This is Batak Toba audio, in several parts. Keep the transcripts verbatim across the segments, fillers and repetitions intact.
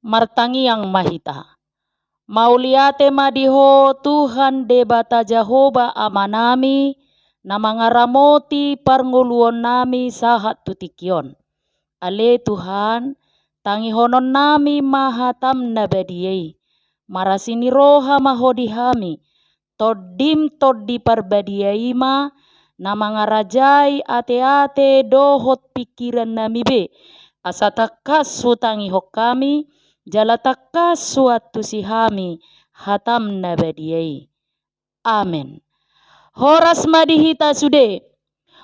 Martangiang ma hita. Mauliate ma di Ho Tuhan Debata Jahowa Amanami, na mangaramoti parngoluonnami sahat tu tingki on. Ale Tuhan, tangihononnami ma hataM na badia i. Marasi ni roha ma Ho di hami, TondiM Tondi Parbadia i ma na mangarajai ateate dohot pingkirannami be, asa tangkas hutangihon hami, jala tangkas huantusi hami hataM na badia i. Amen. Horas ma di hita sude,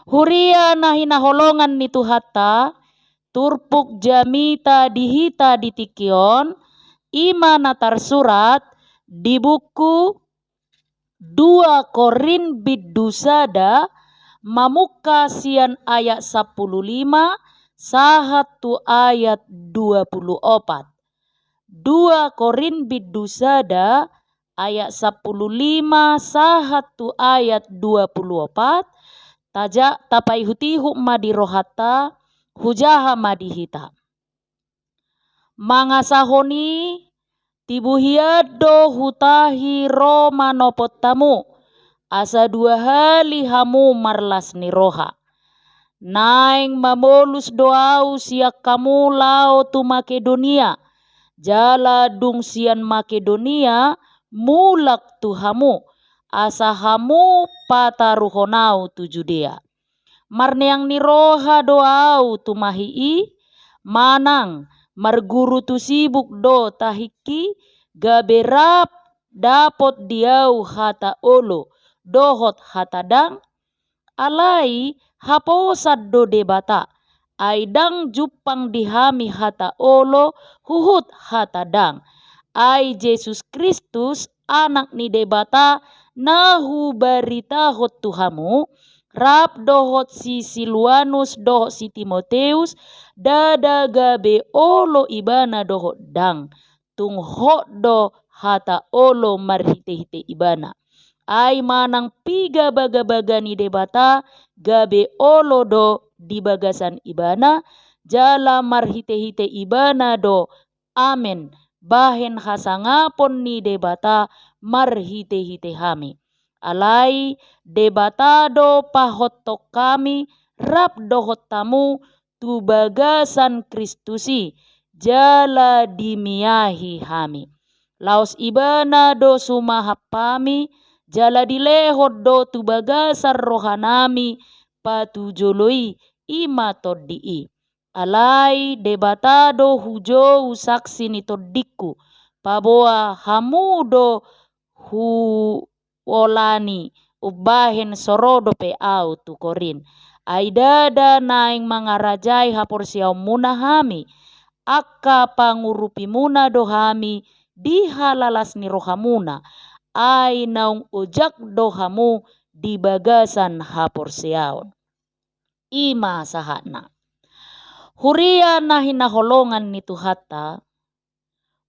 huria na hinaholongan ni Tuhanta, turpuk jamita di hita di tingki on, i ma na tarsurat di buku dua Korint bindu sada, mamungka sian ayat sampulu lima sahat tu ayat dua pulu opat. Dua Korint bindu sada ayat sampulu lima sahat tu ayat dua pulu opat, taja tapaihut-ihut ma di rohanta, hujaha ma di hita. Mangasahon i, tibu hian do hutahi ro manopot hamu, asa dua hali hamu marlas ni roha. Naeng mamolus do ahu sian hamu laho tu Makedonia, jala dung sian Makedonia mulak tu hamu, asa hamu pataruhon ahu tu Judea. Marneang ni roha do ahu tumahi i, manang marguru tu sibuk do tahingki, gabe rap dapot di ahu hata olo dohot hata dang? Alai haposan do Debata, ai ndang jumpang di hami hata olo huhut hata dang. Ai Jesus Kristus, Anak ni Debata, na hubaritahon tu hamu, rap dohot si Silvanus dohot si Timoteus, ndada gabe olo ibana dohot dang, tung hot do hata olo marhite-hite ibana. Ai manang piga bagabaga ni Debata gabe olo do di bagasan ibana, jala marhite-hite ibana do amen bahen hasangapon ni Debata marhite-hite hami. Alai Debata do pahothon hami rap dohot hamu tu bagasan Kristus i, jala dimiahi hami. Laos ibana do sumahap hami, jala dilehon do tu bagasan rohanami patujolo i, i ma Tondi i. Alai Debata do hujou saksi ni tondingku, paboa hamu do huolani umbahen so ro dope ahu tu Korint. Ai ndada naeng mangarajai haporseaonmuna hami, angka pangurupimuna do hami di halalas ni rohamuna, ai naung ojak do hamu di bagasan haporseaon. I ma sahatna. Huria na hinaholongan ni Tuhanta,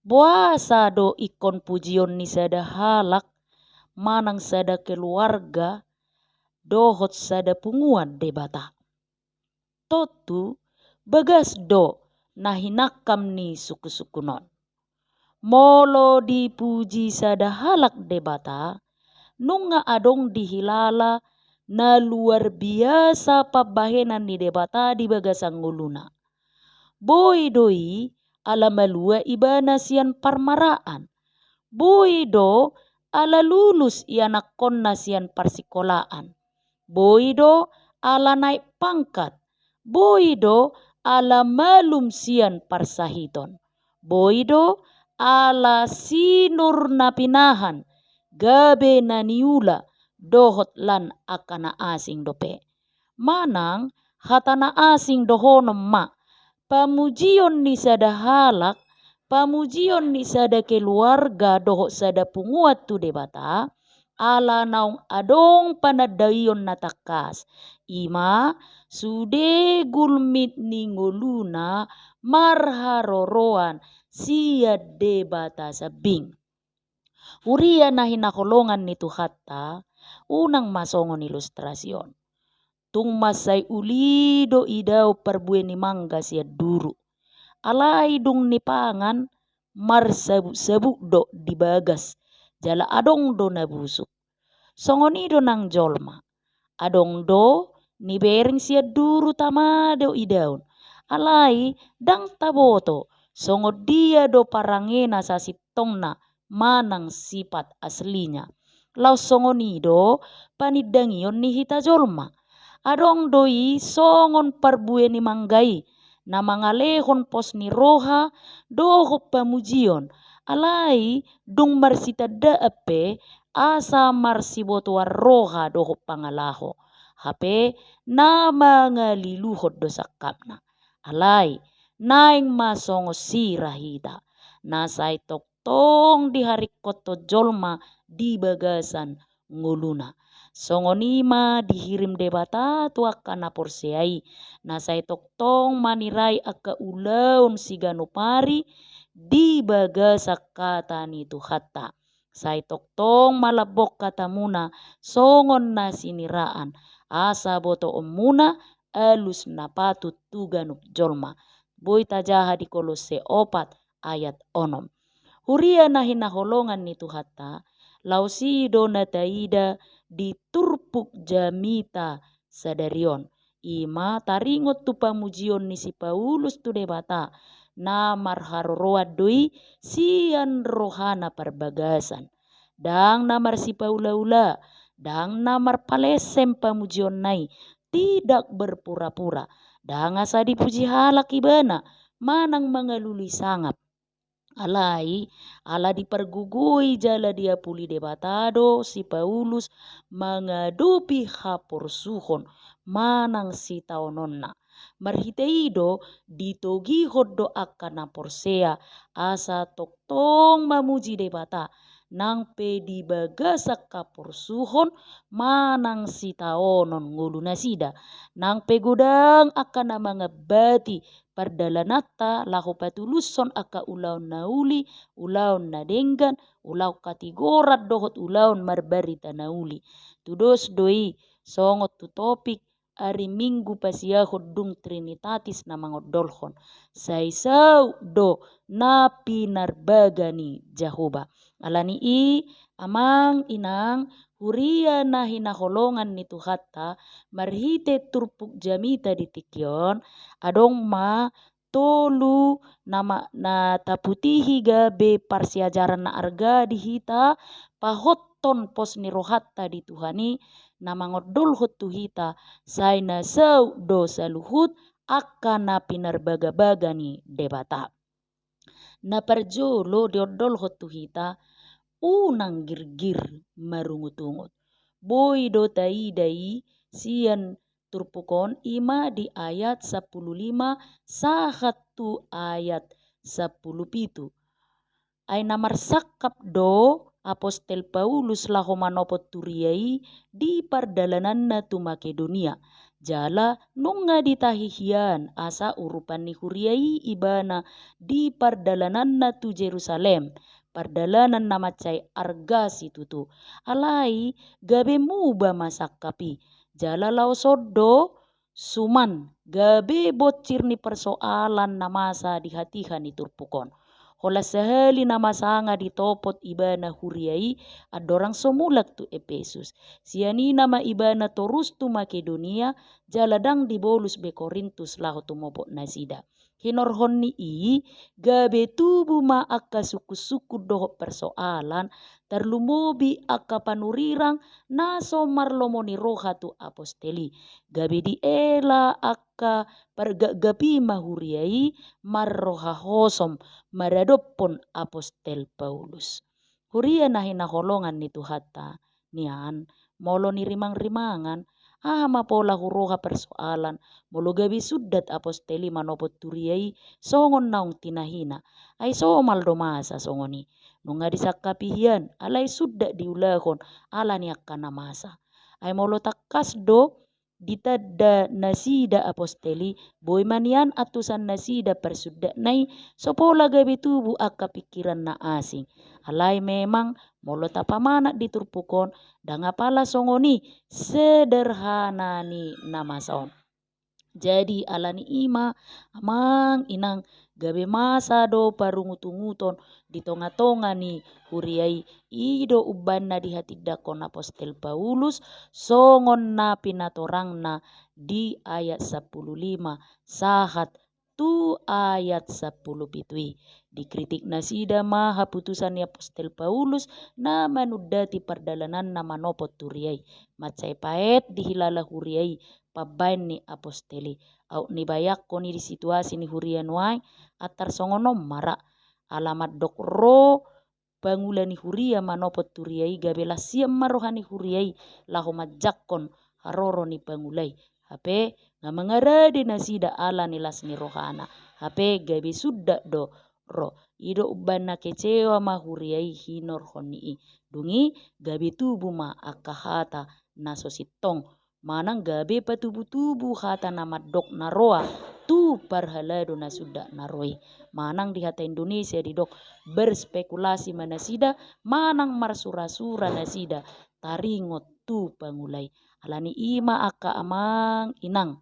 boasa do ingkon pujion ni sada halak manang sada keluarga dohot sada punguan Debata? Tontu bagas do na hinangkam ni sungkun-sungkun on. Molo dipuji sada halak Debata, nunga adong dihilala na luar biasa pambahenan ni Debata di bagasan ngoluna. Boi do i ala malua ibana sian parmaraan. Boi do ala lulus ianakkonna sian parsikolaan. Boi do ala naek pangkat. Boi do ala malum sian parsahiton. Boi do ala sinur na pinahan, gabe na niula, dohot lan angka na asing dope. Manang hata na asing dohonon ma, pamujion ni sada halak, pamujion ni sada keluarga dohot sada punguan tu Debata, ala naung adong panandaion na tangkas, i ma sude gulmit ni ngoluna marharoroan sian Debata sambing. Huria na hinaholongan ni Tuhanta, unang ma songon ilustrasi on. Tung mansai uli do idaon parbue ni mangga sian duru. Alai dung nipangan, marsabut-sabut do di bagas, jala adong do na busuk. Songon i do nang jolma. Adong do nibereng sian duru tama do idaon. Alai ndang taboto songon dia do parangena sasintongna manang sipat aslinya. Laos songon i do panindangion ni hita jolma. Adong do i songon parbue ni mangga i, na mangalehon pos ni roha dohot pamujion, alai dung marsitandaan pe asa marsibotoan roha dohot pangalaho, hape na mangaliluhon do sangkapna. Alai naeng ma songon sira hita, na sai tongtong diharingkothon jolma di bagasan ngoluna. Songon i ma dihirim Debata tu angka na porsea i, na sai tongtong manirai angka ulaon siganup ari di bagasan hata ni Tuhanta. Sai tongtong ma lambok hatamuna songon na siniraan, asa botoonmuna alus na patut tu ganup jolma. Boi tajaha di Kolosse opat ayat onom. Huria na hinaholongan ni Tuhanta, laos i do na taida di turpuk jamita sadari on. I ma taringot tu pamujion ni si Paulus tu Debata, na marharoroan do i sian rohana parbagasan. Ndang na marsipaulaula, ndang na marpalesem pamujionna i, tidak berpura-pura, ndang asa dipuji halak ibana, manang mangalului sangap. Alai, ala dipargogoi jala diapuli Debata do si Paulus mangadopi haporsuhon manang sitaononna. Marhite i do ditogihon do angka na porsea asa tongtong mamuji Debata, nang pe di bagasan haporsuhon manang sitaonon ngolunasida, nang pe godang angka na mangambati pardalananta laho patulushon angka ulaon na uli, ulaon na denggan, ulaon hatigoran dohot ulaon marbarita na uli. Tudos do i songon tu topik ari Minggu pasiahon dung Trinitatis na mangondolhon. Sai saut do na pinarbaga ni Jahowa. Ala ni i, amang inang, huria na hinaholongan ni Tuhanta, marhite turpuk jamita di tingki on, adong ma tolu na ma-, na taputihi gabe parsiajaran na arga di hita, pahothon pos ni rohanta di Tuhan i, na mangondolhon tu hita, sai na saut do saluhut angka na pinarbagabaga ni Debata. Na parjolo diondolhon tu hita, unang girgir marungutungut. Boi do taida i sian turpuk on, i ma di ayat sampulu lima sahat tu ayat sampulu pitu. Ai na marsangkap do apostel Paulus laho manopot huria i di pardalananna tu Makedonia. Jala nunga ditahi hian asa urupan ni huria i ibana di pardalananna tu Jerusalem, pardalanan na mansai arga situtu. Alai gabe muba ma sangkap i. Jala laos on do suman gabe bonsir ni parsoalan na masa di hatiha ni turpuk on. Holan sahali na masa nga ditopot ibana huria i andorang so mulak tu Epesus. Sian i nama ibana torus tu Makedonia, jala ndang dibolus be Korintus laho tumopot nasida. Hinorhon ni i, gabe tubu ma angka sungkunsungkun dohot parsoalan, tarlumobi angka panurirang na so marlomo ni roha tu apostel i. Gabe diela angka pargapgap i ma huria i marroha hosom maradophon apostel Paulus. Huria na hinaholongan ni Tuhanta, nian, molo nirimangrimangan, aha ma pola huroha parsoalan, molo gabe sundat apostel i manopot huria i songon naung tinahina? Ai somal do masa songon i. Nunga disangkapi hian, alai sundat diulahon ala ni angka na masa. Ai molo tangkas do ditanda nasida apostel i, boi ma nian antusan nasida parsundatna i, so pola gabe tubu angka pingkiran na asing. Alai memang, molo tapamanat di turpuk on, ndang apala songon i sederhana ni na masa on. Jadi, ala ni i ma, amang inang, gabe masa do parungutunguton di tongatonga ni huria i. I do umbahen na dihatindangkon apostel Paulus songon na pinatorangna di ayat sampulu lima sahat tu ayat sampulu pitu i. Dikritik nasida ma haputusan ni apostel Paulus na manundati pardalananna manopot huria i. Mansai paet dihilala huria i pambaen ni apostel i. Aut nibayangkon i di situasi ni huria nuaeng, antar songon on ma ra. Ala mandok ro pangula ni huria manopot huria i, gabe las sian ma roha ni huria i laho manjangkon haroro ni pangula i. Hape nga mangarade nasida ala ni las ni rohana. Hape gabe sundat do ro. I do umbahen na kecewa ma huria i hinorhon ni i. Dung i gabe tubu ma angka hata na so sintong, manang gabe patubutubu hata na mandok na roa tu parhalado na sundat na ro i. Manang di hata Indonesia didok berspekulasi ma nasida, manang marsurasura nasida taringot tu pangula i. Ala ni i ma angka amang inang,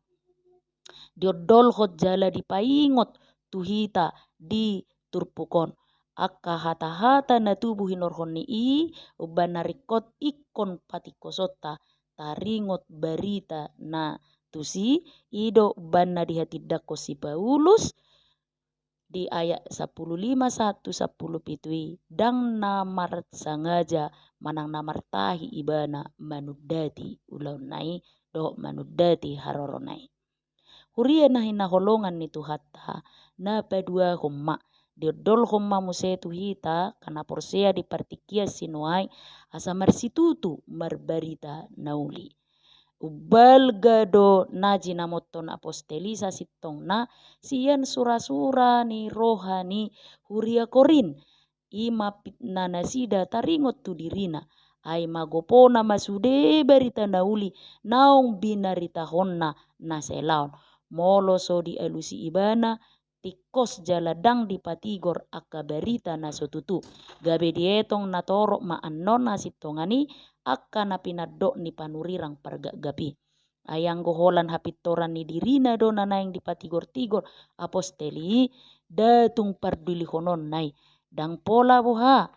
diondolhon jala dipaingot tu hita di turpuk on angka hatahata na tubu hinorhon ni i, umbahen na ringkot ingkon patingkosonta taringot barita na tusi. I do umbahen na dihatindangkon si Paulus di ayat sampulu lima sahat tu sampulu pitu i, ndang na marsangaja manang na martahi ibana manundati ulaonna i dohot manundati harorona i. Huria na hinaholongan ni Tuhanta, na paduahon ma, diondolhon ma muse tu hita angka na porsea di partingkian sinuaeng asa marsitutu marbarita na uli. Umbalga do na jinamothon apostel i sasintongna sian surasura ni roha ni huria Korint. I ma pitna nasida taringot tu dirina. Ai magopona ma sude barita na uli naung binaritahonna na sai laon. Molo so dialusi ibana, tingkos jala ndang dipatigor angka barita na so tutu. Gabe dietong na torop ma annon hasintongan i angka na pinandok ni panurirang pargapgap i. Ai anggo holan hapintoran ni dirina do na naeng dipatigortigor apostel i, nda tung pardulihononna i. Ndang pola boha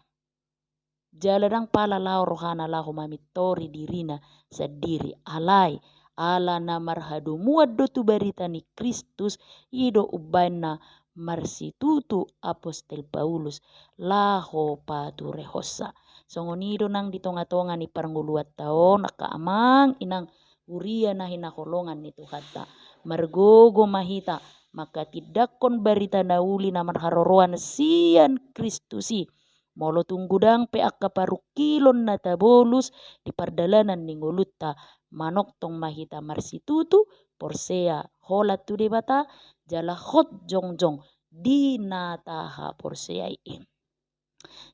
jala ndang pala lao rohana laho mamintori dirina sandiri. Alai ala na marhadomuan do tu barita ni Kristus, i do umbahen na marsitutu apostel Paulus laho paturehonsa. Songon i do nang di tongatonga ni parngoluanta on, angka amang inang huria na hinaholongan ni Tuhanta. Margogo ma hita mangkatindangkon barita na uli na marharoroan sian Kristus i. Molo tung godang pe angka parungkilon na tabolus di pardalanan ni ngolunta, manongtong ma hita marsitutu, porsea holan tu Debata, jala hot jongjong di na tahaporseai i.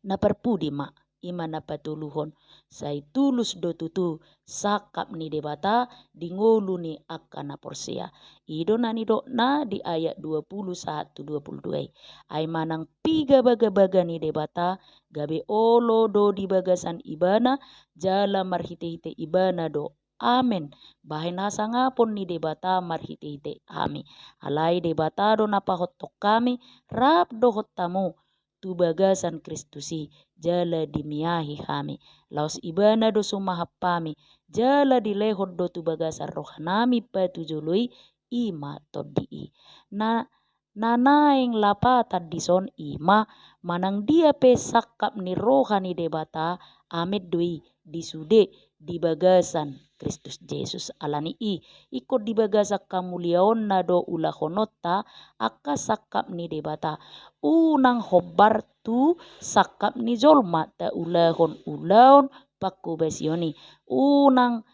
Na parpudi ma, i ma na patoluhon, sai tulus do tutu sangkap ni Debata di ngolu ni angka na porsea. I do na nidokna di ayat dua pulu sahat tu dua pulu dua i. Ai manang piga bagabaga ni Debata, gabe olo do di bagasan ibana, jala marhitehite ibana do amen, bahen hasangapon ni Debata marhitehite hami. Alai Debata do na pahothon hami rap dohot hamu tu bagasan Kristus i, jala dimiahi hami. Laos ibana do sumahap hami, jala dilehon do tu bagasan rohanami patujolo i, i ma tondi i. Na, na naeng lapatan dison i ma, manang dia pe sangkap ni roha ni Debata, amen do i di sude di bagasan Kristus Jesus. Ala ni i, ingkon di bagasan hamuliaonna do ulahononta angka sangkap ni Debata. Unang hombar tu sangkap ni jolma taulahon ulaon pangkobasion i. Unang,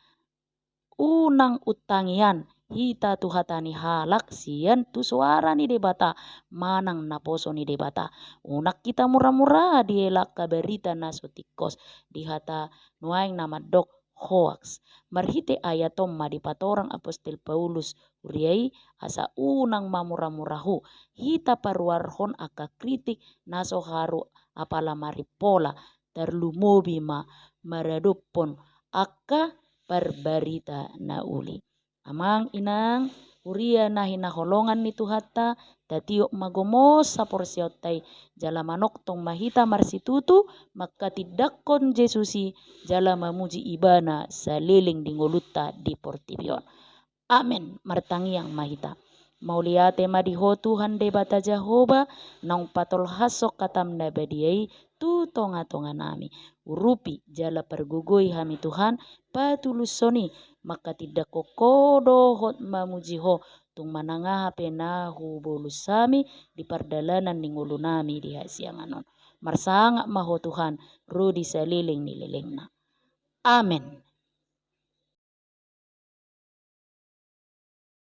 unang untangian hita tu hata ni halak sian tu soara ni Debata manang naposo ni Debata. Unang hita muramura diela angka barita na so tingkos di hata nuaeng na mandok hoaks. Marhite ayat on ma dipatorang apostel Paulus huria i asa unang mamuramura ho hita paruarhon angka kritik na so haru apala marimpola, tarlumobi ma maradophon angka parbarita na uli. Amang inang huria na hinaholongan ni Tuhanta, Tatiop ma gomos haporseaonta i, jala manongtong ma hita marsitutu mangkatindangkon Jesus i, jala mamuji Ibana saleleng di ngolunta di portibi on. Amen. Martangiang ma hita. Mauliate ma di Ho Tuhan Debata Jahowa, naung patolhashon hataM na badia i tu tongatonganami. Urupi jala pargogoi hami Tuhan, patulushon i, mangkatindangkon Ho dohot mamuji Ho, tung manang aha pe na hubolus hami di pardalanan ni ngolunami di hasiangan on. Marsangap ma Ho Tuhan, ro di saleleng ni lelengna. Amen.